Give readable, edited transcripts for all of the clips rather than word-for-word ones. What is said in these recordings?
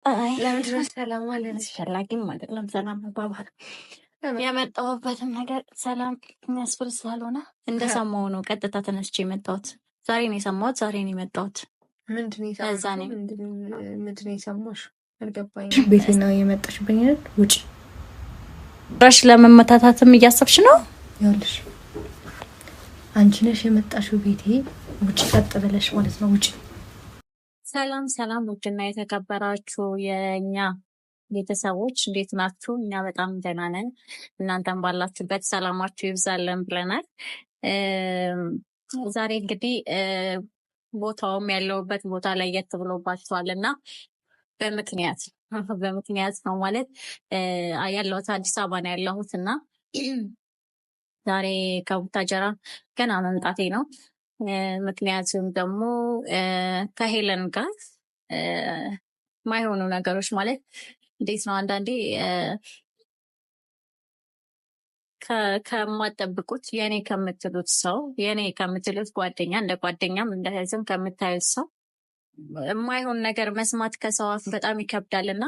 ለምንድን ነው ሰላም ማለት? አስፈላጊም አይደለም ሰላም መባባል። የመጣሁበትም ነገር ሰላም የሚያስብል ስላልሆነ እንደሰማሁ ነው ቀጥታ ተነስቼ የመጣሁት። ዛሬ ነው የሰማሁት፣ ዛሬ ነው የመጣሁት። ምንድን ነው ለዛ ነው። ምንድን ነው የሰማሽው? አልገባኝም። ቤቴ ነው የመጣሽብኝ አይደል? ውጪ። ራሽ ለመመታታትም እያሰብሽ ነው? ይኸውልሽ አንቺ ነሽ የመጣሽው ቤቴ። ውጪ፣ ቀጥ ብለሽ ማለት ነው። ውጪ። ሰላም ሰላም፣ ውድና የተከበራችሁ የእኛ ቤተሰቦች እንዴት ናችሁ? እኛ በጣም ደህና ነን። እናንተም ባላችሁበት ሰላማችሁ ይብዛልን ብለናል። ዛሬ እንግዲህ ቦታውም ያለውበት ቦታ ለየት ብሎባችኋል እና በምክንያት በምክንያት ነው ማለት ያለሁት አዲስ አበባ ነው ያለሁት እና ዛሬ ከቡታጀራ ገና መምጣቴ ነው። ምክንያቱም ደግሞ ከሄለን ጋር ማይሆኑ ነገሮች ማለት እንዴት ነው፣ አንዳንዴ ከማጠብቁት የኔ ከምትሉት ሰው፣ የኔ ከምትሉት ጓደኛ፣ እንደ ጓደኛም እንደ ህዝም ከምታዩት ሰው የማይሆን ነገር መስማት ከሰው አፍ በጣም ይከብዳል እና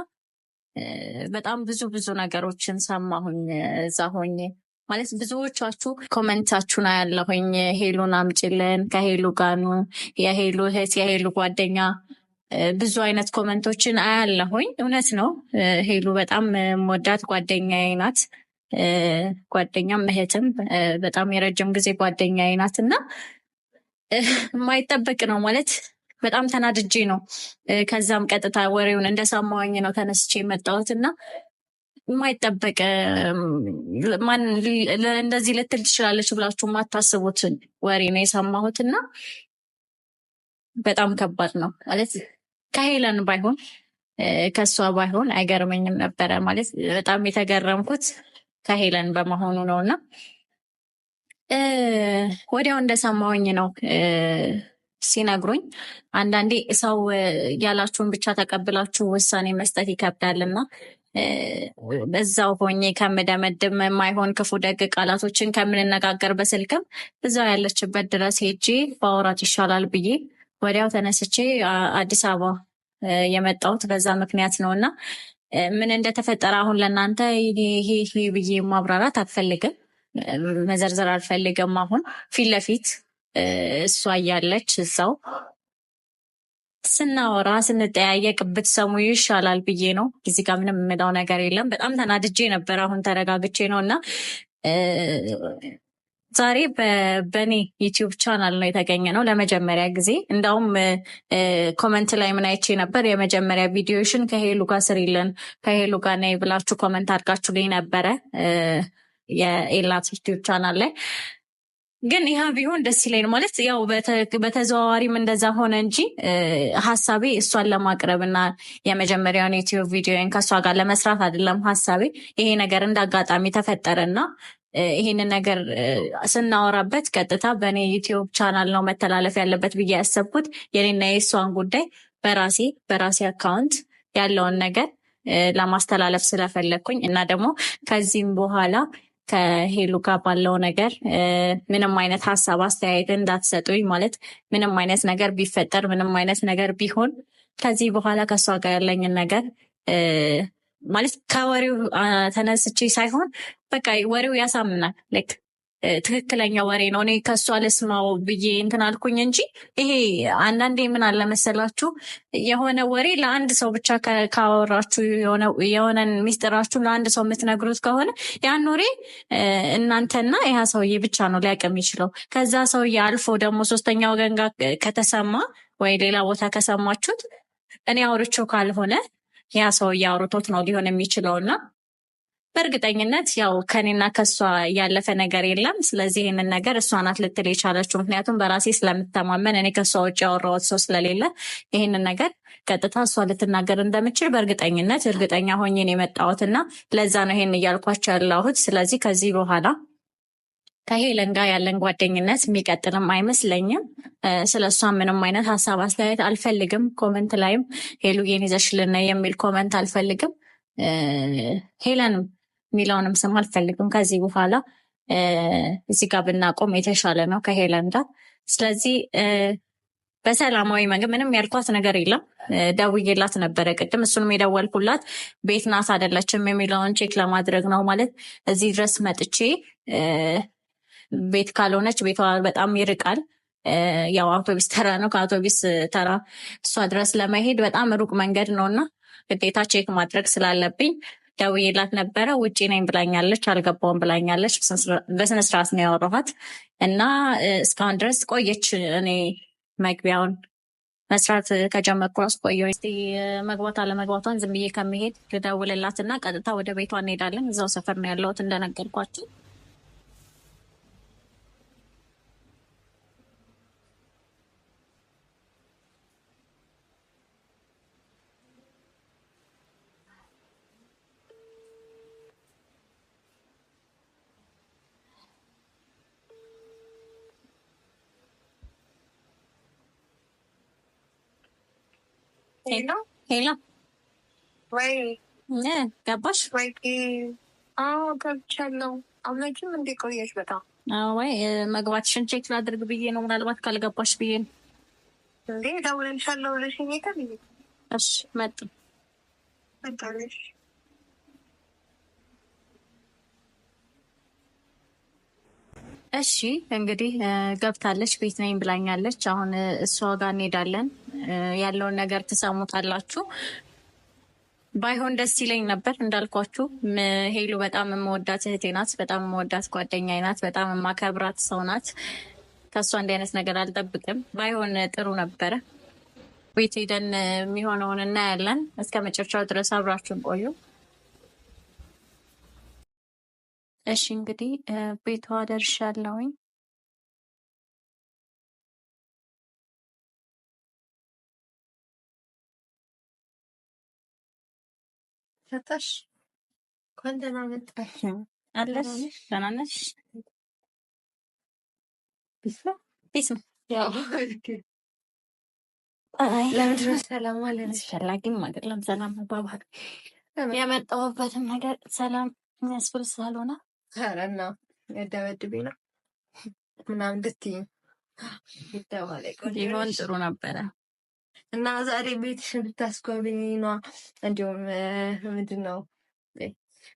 በጣም ብዙ ብዙ ነገሮችን ሰማሁኝ እዛ ሆኜ። ማለት ብዙዎቻችሁ comment ኣችሁን አያለሁኝ። ሄሉን አምጪልን፣ ከሄሉ ጋር ነው፣ የሄሉ እህት፣ የሄሉ ጓደኛ፣ ብዙ አይነት comment ኦችን አያለሁኝ። እውነት ነው። ሄሉ በጣም የምወዳት ጓደኛዬ ናት። ጓደኛም እህትም፣ በጣም የረጅም ጊዜ ጓደኛዬ ናት እና የማይጠበቅ ነው ማለት በጣም ተናድጄ ነው። ከዛም ቀጥታ ወሬውን እንደሰማሁኝ ነው ተነስቼ የመጣሁት እና የማይጠበቅ፣ ማን እንደዚህ ልትል ትችላለች ብላችሁ የማታስቡትን ወሬ ነው የሰማሁት እና በጣም ከባድ ነው። ማለት ከሄለን ባይሆን፣ ከእሷ ባይሆን አይገርመኝም ነበረ። ማለት በጣም የተገረምኩት ከሄለን በመሆኑ ነው እና ወዲያው እንደሰማሁኝ ነው ሲነግሩኝ። አንዳንዴ ሰው ያላችሁን ብቻ ተቀብላችሁ ውሳኔ መስጠት ይከብዳልና በዛው ሆኜ ከምደመድም፣ የማይሆን ክፉ ደግ ቃላቶችን ከምንነጋገር፣ በስልክም እዛው ያለችበት ድረስ ሄጄ ባወራት ይሻላል ብዬ ወዲያው ተነስቼ አዲስ አበባ የመጣሁት በዛ ምክንያት ነው እና ምን እንደተፈጠረ አሁን ለእናንተ ይሄ ይሄ ብዬ ማብራራት አልፈልግም፣ መዘርዘር አልፈልግም። አሁን ፊት ለፊት እሷ እያለች እዛው ስናወራ ስንጠያየቅ ብትሰሙ ይሻላል ብዬ ነው። እዚህ ጋር ምንም የምለው ነገር የለም። በጣም ተናድጄ ነበር። አሁን ተረጋግቼ ነው እና ዛሬ በእኔ YouTube channel ነው የተገኘ ነው ለመጀመሪያ ጊዜ። እንዳውም comment ላይ ምን አይቼ ነበር፣ የመጀመሪያ ቪዲዮሽን ከሄሉ ጋር ስሪልን፣ ከሄሉ ጋር ነይ ብላችሁ comment አድርጋችሁልኝ ነበረ የኤላት YouTube channel ላይ። ግን ይህ ቢሆን ደስ ይለኝ ማለት ያው በተዘዋዋሪም እንደዛ ሆነ እንጂ ሀሳቤ እሷን ለማቅረብ እና የመጀመሪያውን YouTube ቪዲዮን ከእሷ ጋር ለመስራት አይደለም ሀሳቤ። ይሄ ነገር እንደ አጋጣሚ ተፈጠረና ይሄንን ነገር ስናወራበት ቀጥታ በእኔ YouTube channel ነው መተላለፍ ያለበት ብዬ ያሰብኩት የኔና የእሷን ጉዳይ በራሴ account ያለውን ነገር ለማስተላለፍ ስለፈለግኩኝ እና ደግሞ ከዚህም በኋላ ከሄሉ ጋር ባለው ነገር ምንም አይነት ሀሳብ አስተያየት እንዳትሰጡኝ፣ ማለት ምንም አይነት ነገር ቢፈጠር፣ ምንም አይነት ነገር ቢሆን ከዚህ በኋላ ከእሷ ጋር ያለኝን ነገር ማለት ከወሬው ተነስቼ ሳይሆን በቃ ወሬው ያሳምናል። Like ትክክለኛ ወሬ ነው። እኔ ከእሷ ልስማው ብዬ እንትን አልኩኝ እንጂ ይሄ አንዳንዴ ምን አለ መሰላችሁ፣ የሆነ ወሬ ለአንድ ሰው ብቻ ካወራችሁ፣ የሆነን ሚስጥራችሁን ለአንድ ሰው የምትነግሩት ከሆነ ያን ወሬ እናንተና ያ ሰውዬ ብቻ ነው ሊያውቅ የሚችለው። ከዛ ሰውዬ አልፎ ደግሞ ሶስተኛ ወገን ጋር ከተሰማ ወይ ሌላ ቦታ ከሰማችሁት እኔ አውርቼው ካልሆነ ያ ሰውዬ አውርቶት ነው ሊሆን የሚችለው እና በእርግጠኝነት ያው ከኔና ከእሷ ያለፈ ነገር የለም። ስለዚህ ይህንን ነገር እሷ ናት ልትል የቻለችው፣ ምክንያቱም በራሴ ስለምተማመን እኔ ከእሷ ውጭ ያወራሁት ሰው ስለሌለ ይህንን ነገር ቀጥታ እሷ ልትናገር እንደምችል በእርግጠኝነት እርግጠኛ ሆኜ ነው የመጣሁት እና ለዛ ነው ይሄን እያልኳቸው ያለሁት። ስለዚህ ከዚህ በኋላ ከሄለን ጋር ያለን ጓደኝነት የሚቀጥልም አይመስለኝም። ስለ እሷ ምንም አይነት ሀሳብ አስተያየት አልፈልግም። Comment ላይም ሄሉዬን ይዘሽልን ነይ የሚል comment አልፈልግም። ሄለንም የሚለውንም ስም አልፈልግም። ከዚህ በኋላ እዚህ ጋር ብናቆም የተሻለ ነው ከሄለን ጋር። ስለዚህ በሰላማዊ መንገድ ምንም ያልኳት ነገር የለም። ደውዬላት ነበረ ቅድም። እሱንም የደወልኩላት ቤት ናት አይደለችም የሚለውን check ለማድረግ ነው። ማለት እዚህ ድረስ መጥቼ ቤት ካልሆነች ቤቷ በጣም ይርቃል። ያው አውቶቢስ ተራ ነው። ከአውቶቢስ ተራ እሷ ድረስ ለመሄድ በጣም ሩቅ መንገድ ነው እና ግዴታ check ማድረግ ስላለብኝ ደውዬላት ነበረ። ውጪ ነኝ ብላኛለች፣ አልገባውም ብላኛለች። በስነስርዓት ነው ያወራኋት እና እስካሁን ድረስ ቆየች። እኔ መግቢያውን መስራት ከጀመርኩ ራሱ ቆየሁ። እስኪ መግባት አለመግባቷን ዝም ብዬ ከመሄድ ልደውልላት እና ቀጥታ ወደ ቤቷ እንሄዳለን። እዛው ሰፈር ነው ያለሁት እንደነገርኳችሁ። Hello Hello ወይ ገባሽ? ወይ፣ አዎ ገብቻለሁ። አምላኪም እንዴ ቆየሽ በጣም። ወይ መግባትሽን check ላድርግ ብዬ ነው። ምናልባት ካልገባሽ ብዬ ነው። እንዴ እደውልልሻለሁ ብለሽኝ የለም እንዴ? እሺ መጡ። መጣለሽ። እሺ እንግዲህ ገብታለች፣ ቤት ነኝ ብላኛለች። አሁን እሷ ጋር እንሄዳለን። ያለውን ነገር ትሰሙታላችሁ። ባይሆን ደስ ይለኝ ነበር እንዳልኳችሁ። ሄሉ በጣም የምወዳት እህቴ ናት። በጣም የምወዳት ጓደኛዬ ናት። በጣም የማከብራት ሰው ናት። ከእሷ እንዲህ አይነት ነገር አልጠብቅም። ባይሆን ጥሩ ነበረ። ቤት ሄደን የሚሆነውን እናያለን። እስከ መጨረሻው ድረስ አብራችሁን ቆዩ። እሺ እንግዲህ ቤቷ ደርሻለሁኝ። መጣሽ? እንኳን ደህና መጣሽ። አለሽ? ደህና ነሽ? Peace ነው። Peace ነው። ያው አይ ለምንድን ነው ሰላም አለን? አስፈላጊም አይደለም ሰላም መባባል። የመጣሁበትም ነገር ሰላም የሚያስብል ስላልሆነ ኧረ እና ያደበድብኝ ነው ምናምን እንድትይኝ ቢሆን ጥሩ ነበረ። እና ዛሬ ቤትሽን ብታስጎብኝ ነዋ። እንዲሁም ምንድን ነው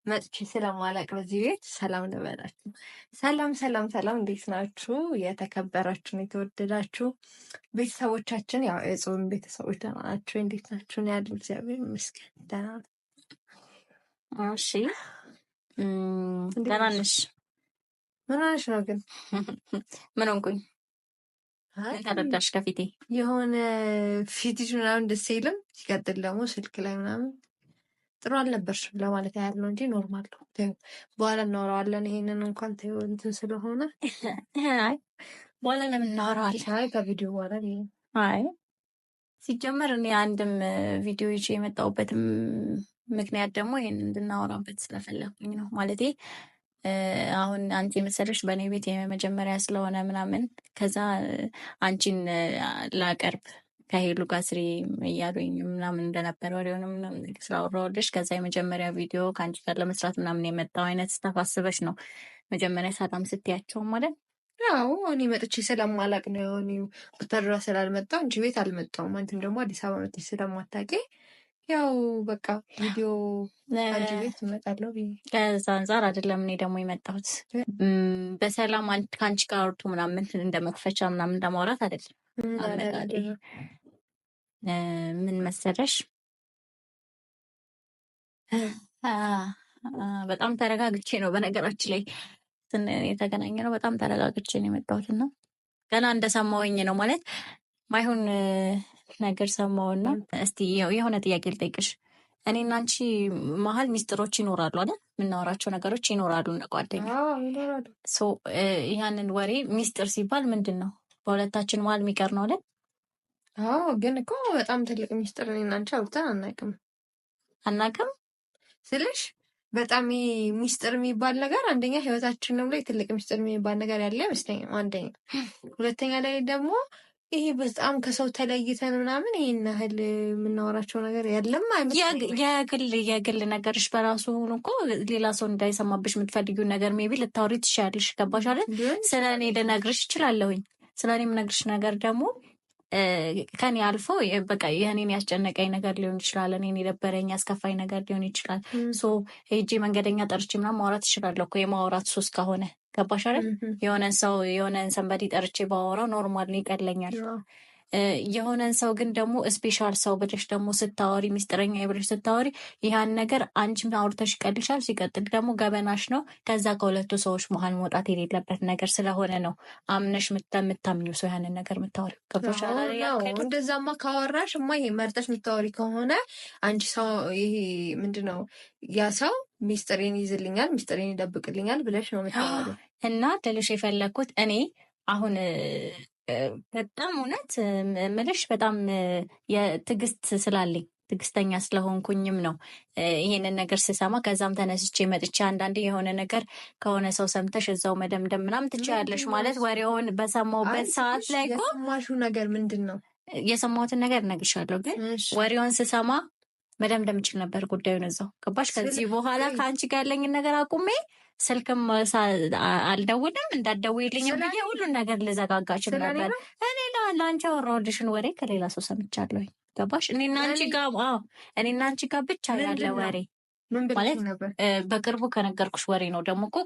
መጥቼ ስለማላውቅ በዚህ ቤት ሰላም ልበላችሁ። ሰላም ሰላም ሰላም፣ እንዴት ናችሁ? የተከበራችሁን የተወደዳችሁ ቤተሰቦቻችን፣ ያው የጾም ቤተሰቦች ደህና ናችሁ? እንዴት ናችሁ? እኔ ያለው እግዚአብሔር ይመስገን ደህና ነኝ። እሺ እንዴት ደህና ነሽ? ነሽ? ምን ሆነሽ ነው ግን? ምን ሆንኩኝ? አይ ምን ተረዳሽ ከፊቴ? የሆነ ፊትሽ ምናምን ደስ አይልም። ሲቀጥል ደግሞ ስልክ ላይ ምናምን ጥሩ አልነበርሽም ለማለት ያህል ነው እንጂ normal ነው። ተይው፣ በኋላ እናወራዋለን። ይሄንን እንኳን ተይው እንትን ስለሆነ አይ በኋላ ለምን እናወራዋለን? አይ ከቪዲዮ በኋላ ቢሆን። አይ ሲጀመር እኔ አንድም ቪዲዮ ይዤ የመጣሁበትም ምክንያት ደግሞ ይሄን እንድናወራበት ስለፈለኩኝ ነው። ማለቴ አሁን አንቺ መሰለሽ በእኔ ቤት የመጀመሪያ ስለሆነ ምናምን ከዛ አንቺን ላቀርብ ከሄሉ ጋር ስሪ እያሉኝ ምናምን እንደነበረ ወሬውንም ምናምን ስላወራሁልሽ ከዛ የመጀመሪያ ቪዲዮ ከአንቺ ጋር ለመስራት ምናምን የመጣው አይነት ስታፋስበሽ ነው መጀመሪያ ሰላም ስትያቸው ማለት። አዎ እኔ መጥቼ ስለማላቅ ነው። እኔ ቡታጅራ ስላልመጣሁ አንቺ ቤት አልመጣሁም። አንቺም ደግሞ አዲስ አበባ መጥተሽ ስለማታውቂ ያው በቃ ቪዲዮ አንቺ ቤት እመጣለሁ ብዬ። ከዛ አንጻር አይደለም እኔ ደግሞ የመጣሁት በሰላም ከአንቺ ጋር አውርቶ ምናምን እንደ መክፈቻ ምናምን ለማውራት አይደለም አመጣጤ። ምን መሰለሽ፣ በጣም ተረጋግቼ ነው በነገራችን ላይ የተገናኘ ነው። በጣም ተረጋግቼ ነው የመጣሁት እና ገና እንደሰማሁኝ ነው ማለት ማይሆን ነገር ሰማሁና፣ እስቲ የሆነ ጥያቄ ልጠይቅሽ። እኔና አንቺ መሀል ሚስጥሮች ይኖራሉ አይደል? የምናወራቸው ነገሮች ይኖራሉ እንደ ጓደኛ። አዎ ይኖራሉ። So ያንን ወሬ ሚስጥር ሲባል ምንድን ነው? በሁለታችን መሀል የሚቀር ነው አይደል? አዎ ግን እኮ በጣም ትልቅ ሚስጥር እኔና አንቺ አውርተን አናውቅም። አናውቅም ስልሽ በጣም ይሄ ሚስጥር የሚባል ነገር አንደኛ ህይወታችንም ላይ ትልቅ ሚስጥር የሚባል ነገር ያለ አይመስለኝም። አንደኛ፣ ሁለተኛ ላይ ደግሞ ይሄ በጣም ከሰው ተለይተን ምናምን ይሄን ያህል የምናወራቸው ነገር ያለም አይመስለኝም። የግል ነገርሽ በራሱ ሆኖ እኮ ሌላ ሰው እንዳይሰማብሽ የምትፈልጊውን ነገር maybe ልታወሪ ትችያለሽ። ገባሽ አይደል? ሊሆን ስለ እኔ ይችላል። ልነግርሽ እችላለሁኝ። ስለ እኔ የምነግርሽ ነገር ደግሞ ከኔ አልፎ በቃ የእኔን ያስጨነቀኝ ነገር ሊሆን ይችላል፣ እኔን የደበረኝ ያስከፋኝ ነገር ሊሆን ይችላል። So ሄጄ መንገደኛ ጠርቼ ምናምን ማውራት እችላለሁ እኮ የማውራት ሱስ ከሆነ፣ ገባሽ አይደል? የሆነን ሰው የሆነን somebody ጠርቼ ባወራው normal ነው፣ ይቀለኛል። የሆነን ሰው ግን ደግሞ special ሰው ብለሽ ደግሞ ስታወሪ፣ ሚስጥረኛ ብለሽ ስታወሪ ይህን ነገር አንቺም አውርተሽ ይቀልሻል። ሲቀጥል ደግሞ ገበናሽ ነው። ከዛ ከሁለቱ ሰዎች መሀል መውጣት የሌለበት ነገር ስለሆነ ነው አምነሽ የምታምኚው ሰው ያንን ነገር የምታወሪው። ገብቶሻል አይደል ያልኩት? እንደዛማ ካወራሽ እማ ይሄ መርጠሽ የምታወሪ ከሆነ አንቺ ሰው ይሄ ምንድን ነው ያ ሰው ሚስጥሬን ይይዝልኛል፣ ሚስጥሬን ይደብቅልኛል ብለሽ ነው የምታወሪው። እና ልልሽ የፈለግኩት እኔ አሁን በጣም እውነት እምልሽ በጣም የትዕግስት ስላለኝ፣ ትዕግስተኛ ስለሆንኩኝም ነው ይሄንን ነገር ስሰማ ከዛም ተነስቼ መጥቼ። አንዳንዴ የሆነ ነገር ከሆነ ሰው ሰምተሽ እዛው መደምደም ምናምን ትችያለሽ። ማለት ወሬውን በሰማሁበት ሰዓት ላይ እኮ የሰማሽው ነገር ምንድን ነው? የሰማሁትን ነገር እነግርሻለሁ፣ ግን ወሬውን ስሰማ መደምደም እችል ነበር ጉዳዩን እዛው፣ ገባሽ? ከዚህ በኋላ ከአንቺ ጋር ያለኝን ነገር አቁሜ ስልክም አልደውልም፣ እንዳትደውይልኝም ብዬ ሁሉን ነገር ልዘጋጋ እችል ነበር። እኔ ለአንቺ ያወራሁልሽን ወሬ ከሌላ ሰው ሰምቻለሁ። ገባሽ? እኔና አንቺ ጋር፣ አዎ፣ እኔና አንቺ ጋር ብቻ ያለ ወሬ ማለት በቅርቡ ከነገርኩሽ ወሬ ነው። ደግሞ እኮ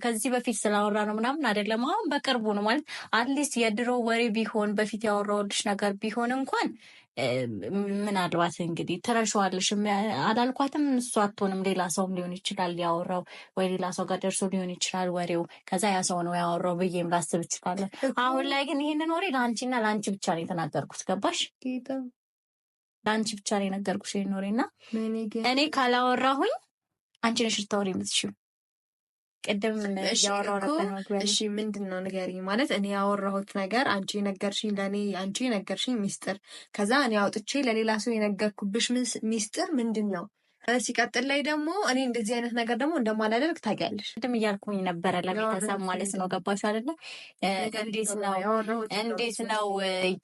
ከዚህ በፊት ስላወራ ነው ምናምን አይደለም። አሁን በቅርቡ ነው ማለት at least የድሮ ወሬ ቢሆን፣ በፊት ያወራሁልሽ ነገር ቢሆን እንኳን ምናልባት እንግዲህ ትረሺዋለሽ። አላልኳትም፣ እሱ አትሆንም፣ ሌላ ሰውም ሊሆን ይችላል ያወራው፣ ወይ ሌላ ሰው ጋር ደርሶ ሊሆን ይችላል ወሬው። ከዛ ያ ሰው ነው ያወራው ብዬም ላስብ እችላለሁ። አሁን ላይ ግን ይህንን ወሬ ለአንቺና ለአንቺ ብቻ ነው የተናገርኩት። ገባሽ? ለአንቺ ብቻ ነው የነገርኩሽ ይህን ወሬ እና እኔ ካላወራሁኝ አንቺ ነሽ ልታወሪ የምትችይው። ቅድም እያወራሁ ነበር። እሺ ምንድን ነው ንገሪኝ። ማለት እኔ ያወራሁት ነገር፣ አንቺ የነገርሽኝ ለእኔ፣ አንቺ የነገርሽኝ ሚስጥር፣ ከዛ እኔ አውጥቼ ለሌላ ሰው የነገርኩብሽ ሚስጥር ምንድን ነው? ሲቀጥል ላይ ደግሞ እኔ እንደዚህ አይነት ነገር ደግሞ እንደማላደርግ ታውቂያለሽ። ቅድም እያልኩኝ ነበረ ለቤተሰብ ማለት ነው። ገባሽ አይደለ? እንዴት ነው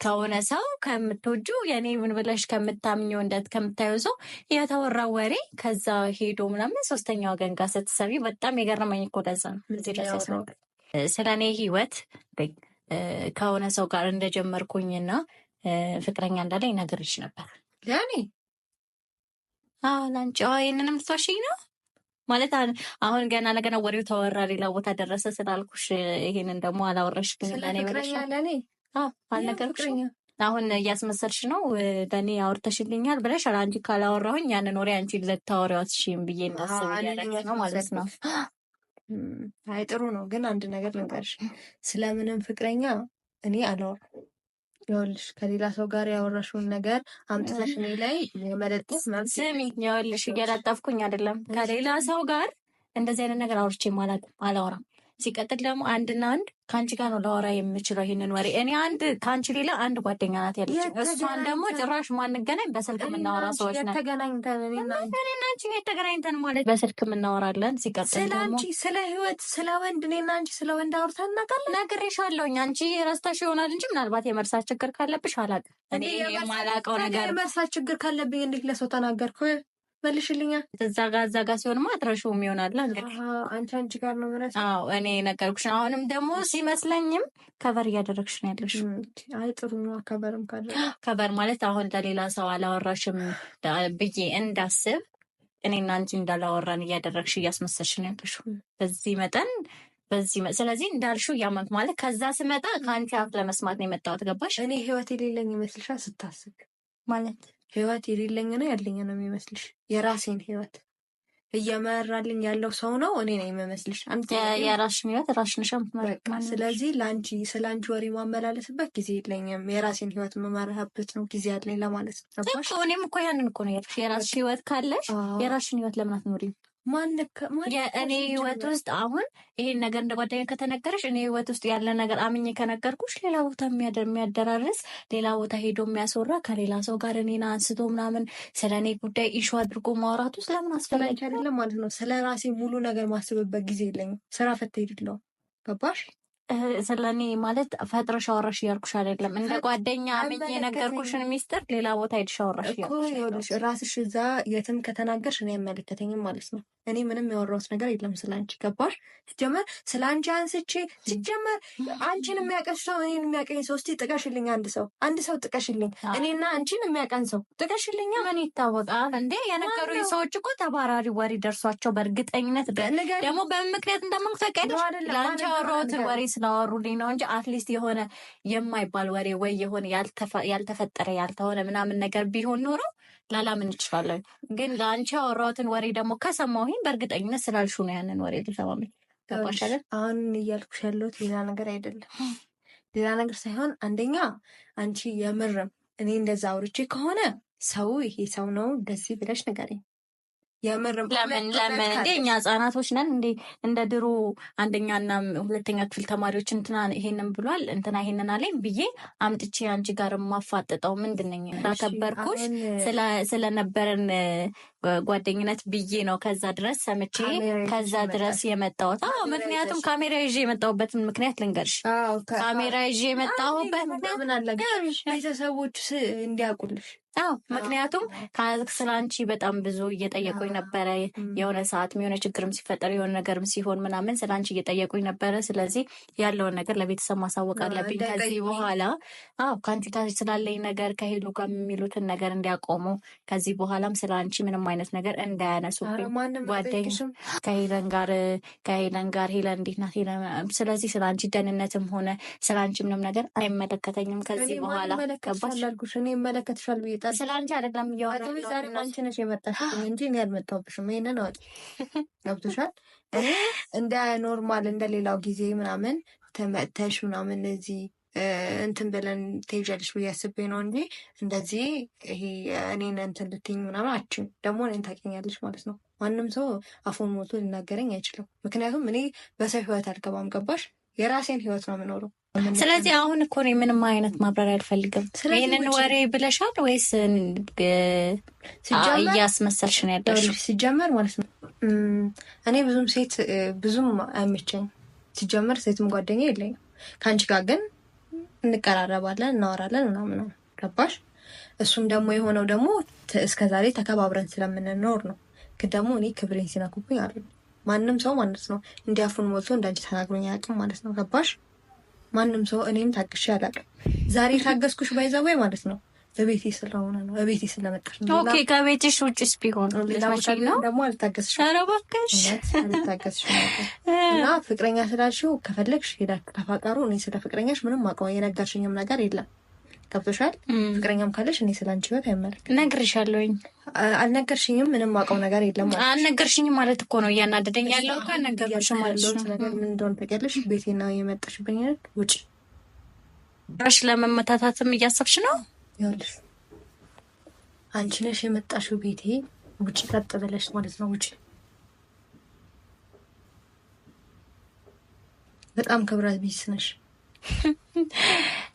ከሆነ ሰው ከምትወጂው የኔ ምን ብለሽ ከምታምኚው እንደት ከምታየው ሰው የተወራ ወሬ ከዛ ሄዶ ምናምን ሶስተኛ ወገን ጋር ስትሰሚ በጣም የገረመኝ እኮ ለዛ ነው። እዚህ ድረስ ያስመጣል። ስለ እኔ ህይወት ከሆነ ሰው ጋር እንደጀመርኩኝና ፍቅረኛ እንዳለኝ ነግሬሽ ነበር። ለእኔ? ለአንቺ። ይህንንም ልትዋሽኝ ነው ማለት? አሁን ገና ለገና ወሬው ተወራ ሌላ ቦታ ደረሰ ስላልኩሽ ይሄንን ደግሞ አላወራሽልኝም ለእኔ ብለሽ ለእኔ? አልነገርኩሽም። አሁን እያስመሰልሽ ነው። ለእኔ አውርተሽልኛል ብለሽ አንቺ ካላወራሁኝ ያንን ወሬ አንቺ ልታወሪው አትችይም ብዬ እንዳስብ እያደረግሽ ነው ማለት ነው። አይ ጥሩ ነው፣ ግን አንድ ነገር ልንገርሽ፣ ስለምንም ፍቅረኛ እኔ አላወራም። ይኸውልሽ ከሌላ ሰው ጋር ያወራሽውን ነገር አምጥተሽ እኔ ላይ የመለጠፍ መብት ስሚ፣ ይኸውልሽ እየለጠፍኩኝ አይደለም። ከሌላ ሰው ጋር እንደዚህ አይነት ነገር አውርቼ አላውቅም፣ አላወራም። ሲቀጥል ደግሞ አንድና አንድ ከአንቺ ጋር ነው ላወራ የምችለው ይህንን ወሬ። እኔ አንድ ከአንቺ ሌላ አንድ ጓደኛ ናት ያለችኝ። እሷን ደግሞ ጭራሽ ማንገናኝ በስልክ የምናወራ ሰዎች ነን። ተገናኝተን እኔና አንቺ የተገናኝተን ማለት በስልክ የምናወራለን። ሲቀጥል ስለ ደግሞ አንቺ ስለ ህይወት ስለ ወንድ እኔና አንቺ ስለ ወንድ አውርተን እናውቃለን? ነግሬሻለሁኝ። አንቺ ረስተሽ ይሆናል እንጂ ምናልባት የመርሳት ችግር ካለብሽ አላውቅም። እኔ የማላውቀው ነገር የመርሳት ችግር ካለብኝ እንዴት ለሰው ተናገርኩ? መልሽልኛ። እዛ ጋ ሲሆንማ አትረሺውም ይሆናል እንግዲህ። አንቺ ጋር ነው ምረስ። አዎ እኔ ነገርኩሽ። አሁንም ደግሞ ሲመስለኝም cover እያደረግሽ ነው ያለሽ። አይ ጥሩ ነው cover ም ካደረግ cover ማለት አሁን ለሌላ ሰው አላወራሽም ብዬ እንዳስብ እኔና አንቺ እንዳላወራን እያደረግሽ እያስመሰልሽ ነው ያለሽው። በዚህ መጠን በዚህ ስለዚህ እንዳልሽው እያመንኩ ማለት ከዛ ስመጣ ከአንቺ አፍ ለመስማት ነው የመጣሁት። ገባሽ? እኔ ህይወት የሌለኝ ይመስልሻል ስታስብ? ማለት ህይወት የሌለኝ ነው ያለኝ ነው የሚመስልሽ? የራሴን ህይወት እየመራልኝ ያለው ሰው ነው እኔ ነው የሚመስልሽ? የራስሽን ህይወት ራስሽን ነሽ የምትመሪው። በቃ ስለዚህ ለአንቺ ስለ አንቺ ወሬ ማመላለስበት ጊዜ የለኝም። የራሴን ህይወት የምመራበት ነው ጊዜ ያለኝ ለማለት ነው። ገባሽ? እኮ እኔም እኮ ያንን እኮ ነው ያልኩሽ። የራስሽ ህይወት ካለሽ የራስሽን ህይወት ለምን አትኖሪም? የእኔ ህይወት ውስጥ አሁን ይሄን ነገር እንደ ጓደኛ ከተነገረሽ፣ እኔ ህይወት ውስጥ ያለ ነገር አምኜ ከነገርኩሽ፣ ሌላ ቦታ የሚያደራርስ፣ ሌላ ቦታ ሄዶ የሚያስወራ፣ ከሌላ ሰው ጋር እኔን አንስቶ ምናምን ስለ እኔ ጉዳይ issue አድርጎ ማውራት ውስጥ ለምን አስፈላጊ አይደለም ማለት ነው። ስለ ራሴ ሙሉ ነገር ማስብበት ጊዜ የለኝም። ስራ ፈት ሄድለው፣ ገባሽ? ስለ እኔ ማለት ፈጥረሽ አወራሽ እያልኩሽ አይደለም። እንደ ጓደኛ አምኜ የነገርኩሽን ሚስጥር ሌላ ቦታ ሄድሽ አወራሽ እኮ። ይኸውልሽ ራስሽ እዛ የትም ከተናገርሽ እኔ አይመለከተኝም ማለት ነው። እኔ ምንም ያወራሁት ነገር የለም ስለ አንቺ፣ ገባሽ? ሲጀመር ስለ አንቺ አንስቼ፣ ሲጀመር አንቺን የሚያውቅሽ ሰው እኔን የሚያውቀኝ ሰው እስኪ ጥቀሽልኝ። አንድ ሰው፣ አንድ ሰው ጥቀሽልኝ። እኔና አንቺን የሚያውቀን ሰው ጥቀሽልኛ። ምን ይታወቃል እንዴ? የነገሩኝ ሰዎች እኮ ተባራሪ ወሬ ደርሷቸው በእርግጠኝነት ደግሞ በምን ምክንያት እንደማንኩ ታውቂያለሽ? ለአንቺ ያወራሁትን ወሬ ስላወሩልኝ ነው እንጂ at least የሆነ የማይባል ወሬ ወይ የሆነ ያልተፈጠረ ያልተሆነ ምናምን ነገር ቢሆን ኖሮ ላላምን እችላለሁ። ግን ለአንቺ ያወራሁትን ወሬ ደግሞ ከሰማሁኝ በእርግጠኝነት ስላልሹ ነው ያንን ወሬ ልሰማ። ገባሽ አይደል? አሁን እያልኩሽ ያለሁት ሌላ ነገር አይደለም፣ ሌላ ነገር ሳይሆን አንደኛ አንቺ የምርም እኔ እንደዛ አውርቼ ከሆነ ሰው ይሄ ሰው ነው እንደዚህ ብለሽ ንገሪኝ። የምርም ለምን ለምን እንዴ እኛ ህጻናቶች ነን እንዴ? እንደ ድሮ አንደኛና ሁለተኛ ክፍል ተማሪዎች እንትና ይሄንን ብሏል እንትና ይሄንን አለኝ ብዬ አምጥቼ አንቺ ጋር የማፋጥጠው ምንድን ነኝ? ስላከበርኩሽ ስለነበረን ጓደኝነት ብዬ ነው ከዛ ድረስ ሰምቼ ከዛ ድረስ የመጣሁት። አዎ፣ ምክንያቱም ካሜራ ይዤ የመጣሁበትን ምክንያት ልንገርሽ። ካሜራ ይዤ የመጣሁበት ምክንያት ቤተሰቦች እንዲያውቁልሽ። አዎ፣ ምክንያቱም ስለ አንቺ በጣም ብዙ እየጠየቁኝ ነበረ። የሆነ ሰዓትም የሆነ ችግርም ሲፈጠር የሆነ ነገርም ሲሆን ምናምን ስለ አንቺ እየጠየቁኝ ነበረ። ስለዚህ ያለውን ነገር ለቤተሰብ ማሳወቅ አለብኝ ከዚህ በኋላ። አዎ፣ ከአንቺ ጋር ስላለኝ ነገር ከሄሉ ጋር የሚሉትን ነገር እንዲያቆሙ፣ ከዚህ በኋላም ስለ አንቺ ምንም አይነት ነገር እንዳያነሱብኝ። ጓደኛ ከሄለን ጋር ከሄለን ጋር ሄለን እንዴት ናት? ስለዚህ ስለ አንቺ ደህንነትም ሆነ ስለ አንቺ ምንም ነገር አይመለከተኝም ከዚህ በኋላ። ገባሽ? እኔ ይመለከትሻል ብዬ ስለ አንቺ አይደለም እያወራሁ። ዛሬ አንቺ ነሽ የመጣሽብኝ እንጂ እኔ አልመጣሁብሽም። ይሄንን አወቂ። ገብቶሻል? እኔ እንደ normal እንደ ሌላው ጊዜ ምናምን ተመተሽ ምናምን እዚህ እንትን ብለን ትሄጃለሽ ብዬ አስቤ ነው እንጂ እንደዚህ ይሄ እኔን እንትን ልትይኝ ምናምን አችም ደግሞ እኔን ታውቂኛለሽ ማለት ነው። ማንም ሰው አፉን ሞልቶ ሊናገረኝ አይችልም። ምክንያቱም እኔ በሰው ህይወት አልገባም። ገባሽ? የራሴን ህይወት ነው የምኖረው። ስለዚህ አሁን እኮ እኔ ምንም አይነት ማብራሪያ አልፈልግም። ይህንን ወሬ ብለሻል ወይስ እያስመሰልሽ ነው ያለሽው? ሲጀመር ማለት ነው እኔ ብዙም ሴት ብዙም አይመቸኝም። ሲጀመር ሴትም ጓደኛ የለኝም። ከአንቺ ጋር ግን እንቀራረባለን፣ እናወራለን ምናምን ነው። ገባሽ? እሱም ደግሞ የሆነው ደግሞ እስከዛሬ ተከባብረን ስለምንኖር ነው። ግን ደግሞ እኔ ክብሬን ሲነኩብኝ አሉ ማንም ሰው ማለት ነው እንዲያፉን ሞልቶ እንዳንቺ ተናግሮኝ አያውቅም ማለት ነው። ገባሽ? ማንም ሰው እኔም ታግሼ አላውቅም። ዛሬ ታገስኩሽ by the way ማለት ነው በቤቴ ስለሆነ ነው፣ በቤቴ ስለመጣሽ ነው። okay፣ ከቤትሽ ውጭስ ቢሆን ደግሞ አልታገስሽም። ኧረ እባክሽ አልታገስሽም። እና ፍቅረኛ ስላልሽው ከፈለግሽ ሄዳችሁ ተፋቀሩ። እኔ ስለ ፍቅረኛሽ ምንም አውቀው የነገርሽኝም ነገር የለም። ገብቶሻል? ፍቅረኛም ካለሽ እኔ ስለ አንቺ ህይወት አይመለከትም። እነግርሻለሁኝ። አልነገርሽኝም። ምንም አውቀው ነገር የለም። አልነገርሽኝም ማለት እኮ ነው እያናደደኝ ያለው እኮ አልነገርኩሽም ማለት ነው። ነገር ምን እንደሆነ ታውቂያለሽ። ቤቴ ነው የመጣሽብኝ። ውጪ። ራሽ ለመመታታትም እያሰብሽ ነው? ይኸውልሽ አንቺ ነሽ የመጣሽው ቤቴ። ውጪ፣ ቀጥ ብለሽ ማለት ነው። ውጪ። በጣም ክብረት ቢስ ነሽ።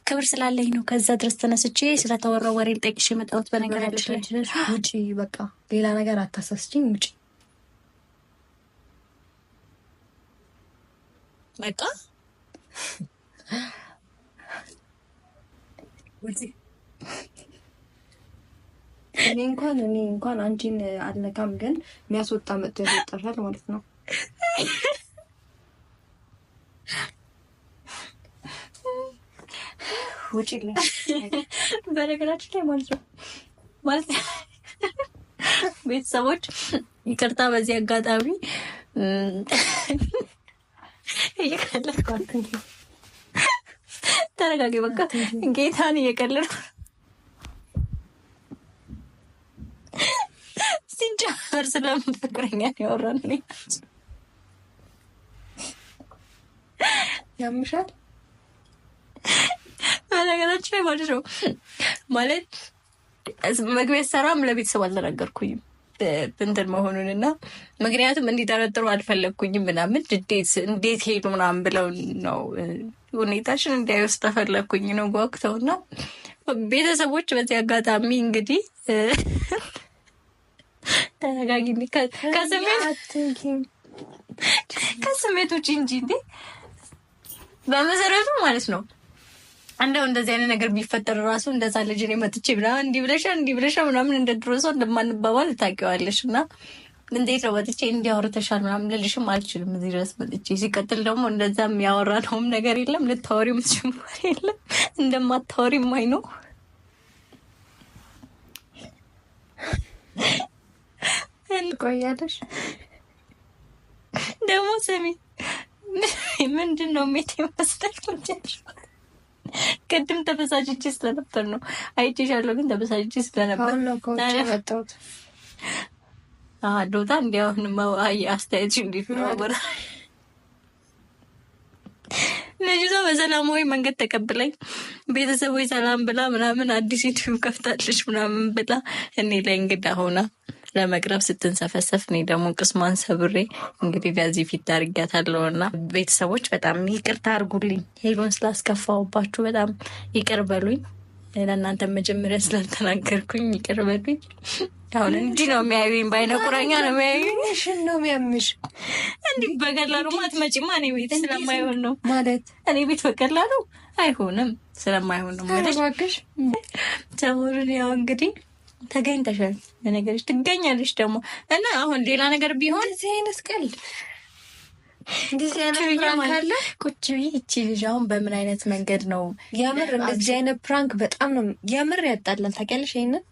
ክብር ስላለኝ ነው ከዛ ድረስ ተነስቼ ስለተወራው ወሬ ልጠይቅሽ የመጣሁት። በነገራችን ላይ ውጪ፣ በቃ ሌላ ነገር አታሳስችኝ። ውጪ በቃ ውጪ። እኔ እንኳን አንቺን አልነካም፣ ግን የሚያስወጣ መጥቶ ያስወጣሻል ማለት ነው። ውጪ። በነገራችን ላይ ማለት ነው ማለት ቤተሰቦች ይቅርታ፣ በዚህ አጋጣሚ እየቀለድኩ፣ ተረጋጊ፣ በቃ ጌታን እየቀለድኩ። ሲጀመር ስለምን ፍቅረኛ ያወራን? ያምሻል። በነገራችን ላይ ማለት ነው ማለት መግቢያ ሰራም ለቤተሰብ አልተናገርኩኝም እንትን መሆኑን እና ምክንያቱም እንዲጠረጥሩ አልፈለግኩኝም ምናምን እንዴት ሄዱ ምናምን ብለው ነው ሁኔታሽን እንዲያዩ ስለፈለግኩኝ ነው ጓጉተው። እና ቤተሰቦች በዚህ አጋጣሚ እንግዲህ ተረጋጊ፣ ከስሜት ውጪ እንጂ እንዴ በመሰረቱ ማለት ነው እንደው እንደዚህ አይነት ነገር ቢፈጠር ራሱ እንደዛ ልጅ እኔ መጥቼ ምናምን እንዲህ ብለሻ እንዲህ ብለሻ ምናምን እንደ ድሮ ሰው እንደማንባባል ታውቂዋለሽ። እና እንዴት ነው መጥቼ እንዲያወርተሻል ምናምን ልልሽም አልችልም። እዚህ ድረስ መጥቼ ሲቀጥል ደግሞ እንደዛ የሚያወራ ነውም ነገር የለም፣ ልታወሪው የምትችይው የለም። እንደማታወሪም አይ ነው። ትቆያለሽ። ደግሞ ስሚ፣ ምንድን ነው ሜት ይመስላል? ቅድም ተበሳጭቼ ስለነበር ነው፣ አይቼሻለሁ፣ ግን ተበሳጭቼ ስለነበር አሁን ነው ከውጭ የመጣሁት። ዶታ እንዲያሁን አስተያየትሽ እንዴት ነው? አወራ ልጅቷ በሰላማዊ መንገድ ተቀብለኝ ቤተሰቦች ሰላም ብላ ምናምን አዲስ ዩቲዩብ ከፍታለች ምናምን ብላ እኔ ላይ እንግዳ ሆና ለመቅረብ ስትንሰፈሰፍ እኔ ደግሞ ቅስሟን ሰብሬ እንግዲህ ለዚህ ፊት አድርጊያታለሁ። እና ቤተሰቦች በጣም ይቅርታ አድርጉልኝ። ሄሉን ስላስከፋውባችሁ በጣም ይቅር በሉኝ። ለእናንተ መጀመሪያ ስላልተናገርኩኝ ይቅር በሉኝ። አሁን እንዲህ ነው የሚያዩኝ፣ በአይነ ቁራኛ ነው የሚያዩኝ። ምንሽን ነው የሚያምሽ? እንዲህ በቀላሉ ማትመጪማ እኔ ቤት ስለማይሆን ነው። ማለት እኔ ቤት በቀላሉ አይሆንም፣ ስለማይሆን ነው ማለት። እባክሽ። ሰሞኑን ያው እንግዲህ ተገኝተሻል፣ በነገርሽ ትገኛለሽ ደግሞ። እና አሁን ሌላ ነገር ቢሆን እንደዚህ አይነት ቀልድ፣ እንደዚህ አይነት prank አለ? ቁጭ ብዬ ይቺ ልጅ አሁን በምን አይነት መንገድ ነው የምር እንደዚህ አይነት prank በጣም ነው የምር ያጣላል። ታውቂያለሽ ይሄንን?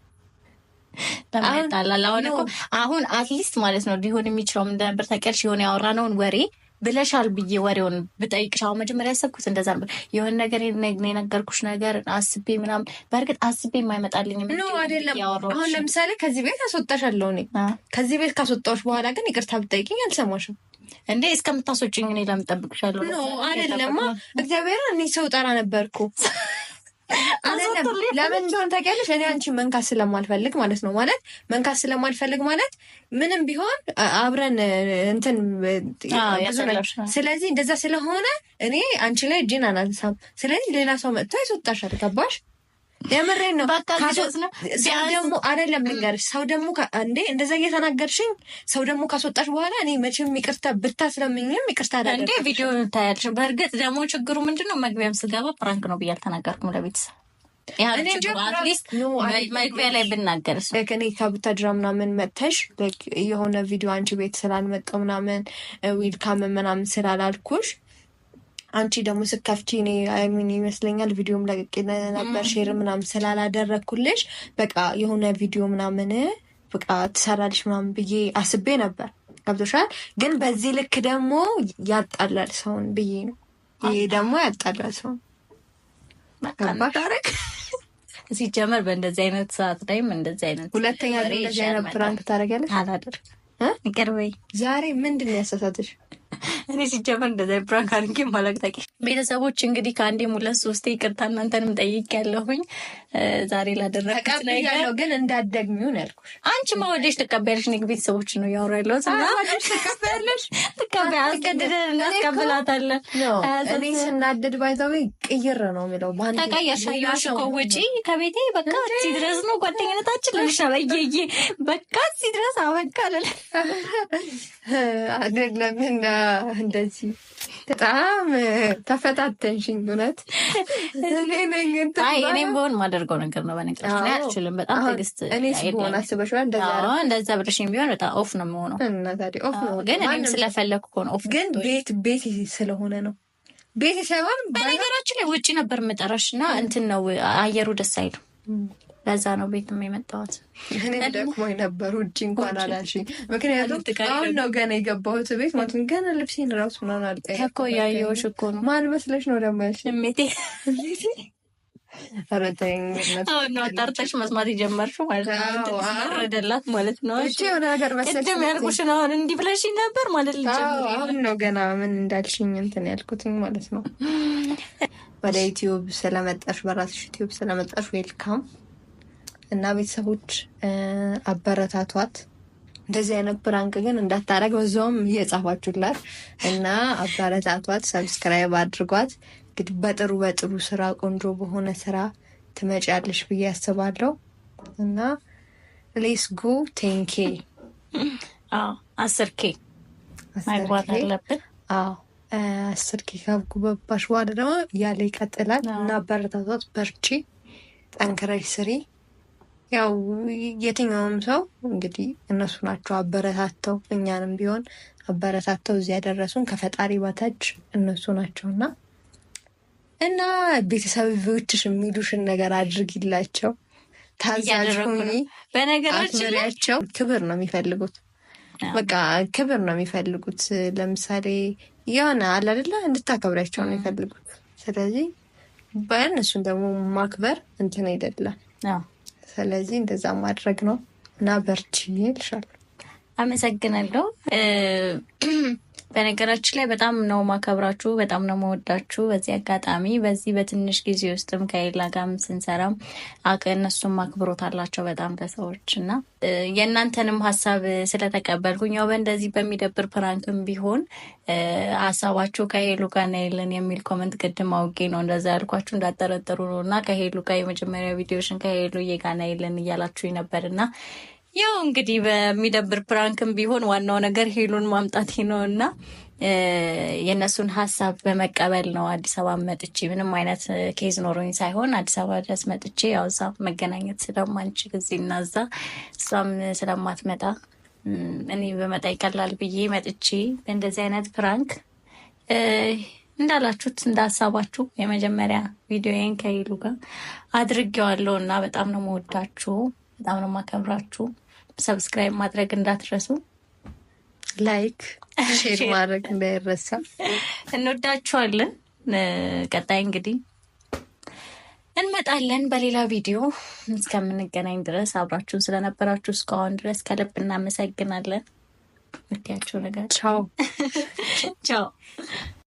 በምን ያጣላል? አሁን እኮ አሁን at least ማለት ነው ሊሆን የሚችለው ምን እንደነበር ታውቂያለሽ? የሆነ ያወራነውን ወሬ ብለሻል ብዬ ወሬውን ብጠይቅሽ፣ አሁን መጀመሪያ ያሰብኩት እንደዛ ነበር። የሆነ ነገር የነገርኩሽ ነገር አስቤ ምናምን፣ በእርግጥ አስቤ የማይመጣልኝ No፣ አይደለም። አሁን ለምሳሌ ከዚህ ቤት አስወጣሻለሁ እኔ። ከዚህ ቤት ካስወጣሁሽ በኋላ ግን ይቅርታ ብጠይቅኝ አልሰማሽም። እንዴ፣ እስከምታስወጪኝ እኔ ለምን እጠብቅሻለሁ? No፣ አይደለማ። እግዚአብሔርን እኔ ሰው ጠራ ነበርኩ። አይደለም፣ ለምን እንደሆነ ታውቂያለሽ? እኔ አንቺን መንካት ስለማልፈልግ ማለት ነው። ማለት መንካት ስለማልፈልግ ማለት ምንም ቢሆን አብረን እንትን ብዙ ነገር፣ ስለዚህ እንደዛ ስለሆነ እኔ አንቺ ላይ እጄን አላነሳም። ስለዚህ ሌላ ሰው መጥቶ ያስወጣሻል። ገባሽ? የምሬን ነው። ሰው ደግሞ አይደለም፣ ልንገርሽ፣ ሰው ደግሞ እንዴ እንደዛ እየተናገርሽኝ ሰው ደግሞ ካስወጣሽ በኋላ እኔ መቼም ይቅርታ ብታስለምኝም ይቅርታ እንዴ ቪዲዮ ታያለሽ። በእርግጥ ደግሞ ችግሩ ምንድን ነው? መግቢያም ስገባ prank ነው ብዬ አልተናገርኩም ለቤተሰብ። At least መግቢያ ላይ ብናገር እኔ ከቡታጅራ ምናምን መጥተሽ የሆነ ቪዲዮ አንቺ ቤት ስላልመጣሁ ምናምን welcome ምናምን ስላላልኩሽ፣ አንቺ ደግሞ ስከፍቺ እኔ I mean ይመስለኛል ቪዲዮም ለቅቄ ነበር፣ share ምናምን ስላላደረግኩልሽ በቃ የሆነ ቪዲዮ ምናምን በቃ ትሰራልሽ ምናምን ብዬ አስቤ ነበር። ገብቶሻል? ግን በዚህ ልክ ደግሞ ያጣላል ሰውን ብዬ ነው። ይሄ ደግሞ ያጣላል ሰውን። ገባሽ? ሲጀመር በእንደዚህ አይነት ሰዓት ላይም እንደዚህ አይነት ሁለተኛ እንደዚህ አይነት prank ታደርጊያለሽ? አላደርግም። ይቅር በይ። ዛሬ ምንድን ነው ያሳሳትሽ? እኔ ሲጀመር እንደዚ prank አድርጌ ማላውቅ። ቤተሰቦች እንግዲህ ከአንዴም ሁለት ሶስቴ ይቅርታ እናንተንም ጠይቄያለሁኝ ዛሬ ላደረግኩት ነገር። ግን እንዳትደግሚው ነው ያልኩሽ። አንቺ ማወደሽ ትቀበያለሽ። እኔ ቤተሰቦች ነው እያወራ ያለሁት። እና ትቀበያለሽ። ትቀበያ አስገድደን እናስቀብላታለን። እኔ ስናደድ by the way ቅይር ነው የሚለው። ተቀየርሽ። አየሁሽ እኮ ውጪ ከቤቴ። በቃ እዚህ ድረስ ነው ጓደኝነታችን ልልሽ ነው። እየዬ በቃ እዚህ ድረስ አበቃ ልል አይደለም እና እንደዚህ በጣም ተፈታተንሽኝ። እውነት እኔ ነኝ እንትን። አይ፣ እኔም በሆን ማደርገው ነገር ነው። በነገራችን ላይ አልችልም። በጣም ትዕግስት እኔ ስሆን አስበሽዋል? እንደዛ አዎ፣ እንደዛ ብለሽኝ ቢሆን በጣም off ነው የምሆነው። እና ታዲያ off ነው። ግን እኔም ስለፈለግኩ እኮ ነው off። ግን ቤት ቤት ስለሆነ ነው፣ ቤት ሳይሆን በነገራችን ላይ ውጭ ነበር የምጠራሽ እና እንትን ነው፣ አየሩ ደስ አይልም። ለዛ ነው ቤትም የመጣሁት። እኔም ደክሞኝ ነበር። ውጭ እንኳን አላልሽኝ። ምክንያቱም አሁን ነው ገና የገባሁት ቤት ማለት ነው። ገና ልብሴን ራሱ ምናምን አልቀየርኩም። እኮ ያየሁሽ እኮ ነው። ማን መስለሽ ነው ደግሞ ያልሽኝ? ስሜቴ። ኧረ ተይኝ። አሁን ነው አጣርተሽ መስማት የጀመርሽው ማለት ነው። ረደላት ማለት ነው። እቺ የሆነ ነገር መሰለሽ። ቅድም ያልኩሽን አሁን እንዲህ ብለሽኝ ነበር ማለት ልጀምር። አሁን ነው ገና ምን እንዳልሽኝ እንትን ያልኩትኝ ማለት ነው። ወደ ዩቲዩብ ስለመጣሽ፣ በራስሽ ዩቲዩብ ስለመጣሽ welcome። እና ቤተሰቦች አበረታቷት። እንደዚህ አይነት prank ግን እንዳታረግ በዛውም እየጻፋችሁላት እና አበረታቷት፣ subscribe አድርጓት። እንግዲህ በጥሩ በጥሩ ስራ፣ ቆንጆ በሆነ ስራ ትመጫለሽ ብዬ አስባለሁ። እና let's go 10K። 10K መግባት አለብን። አዎ፣ 10K ከገባሽ በኋላ ደግሞ እያለ ይቀጥላል። እና አበረታቷት፣ በርቺ፣ ጠንክረሽ ስሪ። ያው የትኛውም ሰው እንግዲህ እነሱ ናቸው አበረታተው፣ እኛንም ቢሆን አበረታተው እዚህ ያደረሱን ከፈጣሪ በታች እነሱ ናቸውና እና ቤተሰቦችሽ የሚሉሽን ነገር አድርጊላቸው፣ ታዛዥ እያደረኩ ሁኚ፣ ነው። በነገራችን ላይ አክብሪያቸው። ክብር ነው የሚፈልጉት። በቃ ክብር ነው የሚፈልጉት። ለምሳሌ የሆነ አለ አይደለ እንድታከብሪያቸው ነው የሚፈልጉት። ስለዚህ በእነሱን ደግሞ ማክበር እንትን አይደለም። ስለዚህ እንደዛ ማድረግ ነው እና በርቺ እልሻለሁ። አመሰግናለሁ። በነገራችን ላይ በጣም ነው ማከብራችሁ፣ በጣም ነው መወዳችሁ። በዚህ አጋጣሚ በዚህ በትንሽ ጊዜ ውስጥም ከሌላ ጋርም ስንሰራም እነሱም አክብሮት አላቸው በጣም ለሰዎች እና የእናንተንም ሀሳብ ስለተቀበልኩኝ ያው በእንደዚህ በሚደብር prank ም ቢሆን ሀሳባችሁ ከሄሉ ጋር ነይልን የሚል comment ቅድም አውቄ ነው እንደዛ ያልኳችሁ እንዳጠረጠሩ ነው እና ከሄሉ ጋር የመጀመሪያ ቪዲዮሽን ከሄሉ ጋር ነይልን እያላችሁ ነበር እና ያው እንግዲህ በሚደብር prank ም ቢሆን ዋናው ነገር ሄሉን ማምጣቴ ነው እና የእነሱን ሀሳብ በመቀበል ነው አዲስ አበባ መጥቼ ምንም አይነት case ኖሮኝ ሳይሆን አዲስ አበባ ድረስ መጥቼ ያው እዛ መገናኘት ስለማንችል እዚህ እና እዛ እሷም ስለማትመጣ እኔ በመጣ ይቀላል ብዬ መጥቼ በእንደዚህ አይነት prank እንዳላችሁት እንደ ሀሳባችሁ የመጀመሪያ ቪዲዮዬን ከሄሉ ጋር አድርጌዋለሁ እና በጣም ነው መወዳችሁ፣ በጣም ነው ማከብራችሁ። Subscribe ማድረግ እንዳትረሱ፣ Like share ማድረግ እንዳይረሳ። እንወዳችኋለን። ቀጣይ እንግዲህ እንመጣለን በሌላ ቪዲዮ። እስከምንገናኝ ድረስ አብራችሁን ስለነበራችሁ እስካሁን ድረስ ከልብ እናመሰግናለን። ምትያቸው ነገር ቻው ቻው።